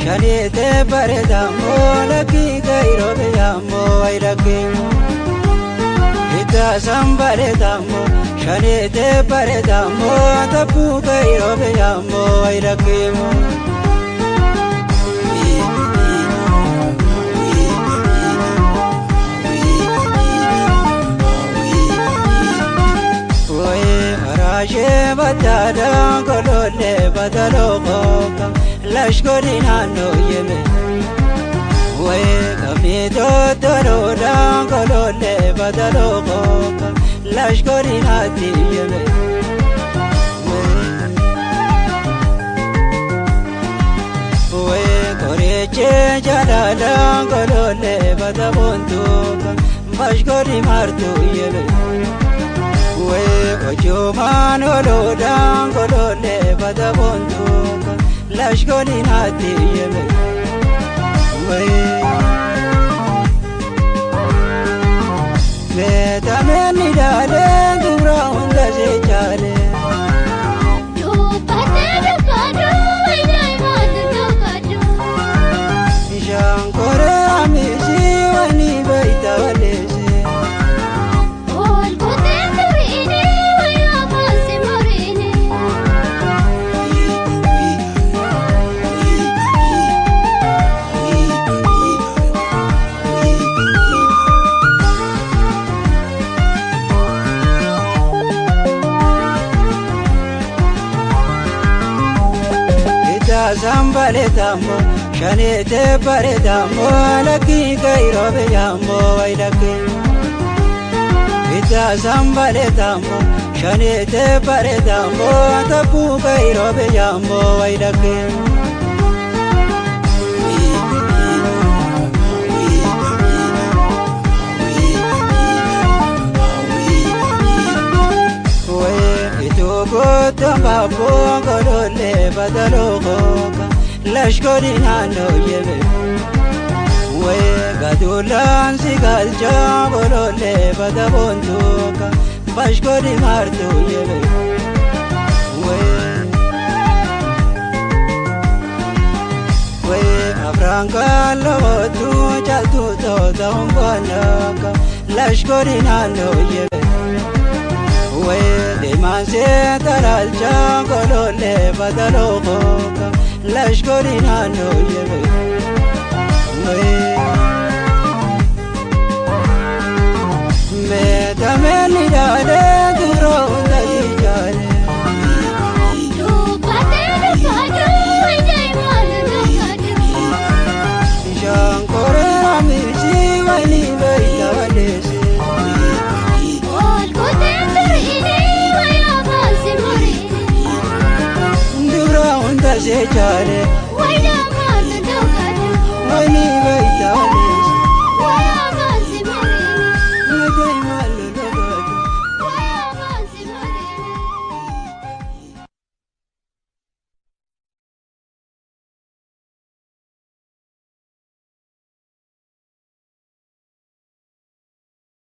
Shaneetee bareedamoo lakkii kairoo biyyaammoo wayilakkee. Ittaasan bareedamoo shaneetee bareedamoo tabbuu kairoo biyyaammoo wayilakkee. Araashee bataadhaan golollee bataloo kooka lashgoodhi naannoo yeme. Wayi kamii tottoloodhaan golollee bataloo kooka lashgoodhi naatti yeme. Wayi qorichee jalalaan golollee bataboontuuka bashgoodhi martuu yeme. Ojumaan oloodhaan golollee bataboontuuka lashgooni naatti yeme. Meetameen ni dhaalee dubra hunda seechaalee. Dubbate dubbadhu wayyaa dubbadhu. Bishaan koree amisii wani baay'ita waleessee. Ol kutee sirriini wayyaa baasii muriini. Ittaasan bareedamoo shaneetee bareedamoo lakkii kairoo biyyaammoo wayilakkee. Ittaasan bareedamoo shaneetee bareedamoo tabbuu kairoo biyyaammoo wayilakkee. Itoo golollee bataloo kooka lashgoodhi naannoo yeme. Wayi gaduulaan si galchaa golollee bataboontuuka bashgoodhi martuu yeme. Wayi afraan kallootu caaltuu toota humboonooka lashgoodhi naannoo yeme. Wayi deemaan see talaalchaa golollee bataloo kooka lashgoodhi naannoo yeme. Meetameen ni dhaalee duroo hunda si jaalee. Dubbate dubbadhu wayyaa dubbadhu. Bishaan koree amisii wani baay'ita waleessee. Ol kutee sirriini wayyaa baasii muriini. Dubra hunda see jaalee Wayyaa maal dubbadhu. wani baay'ita.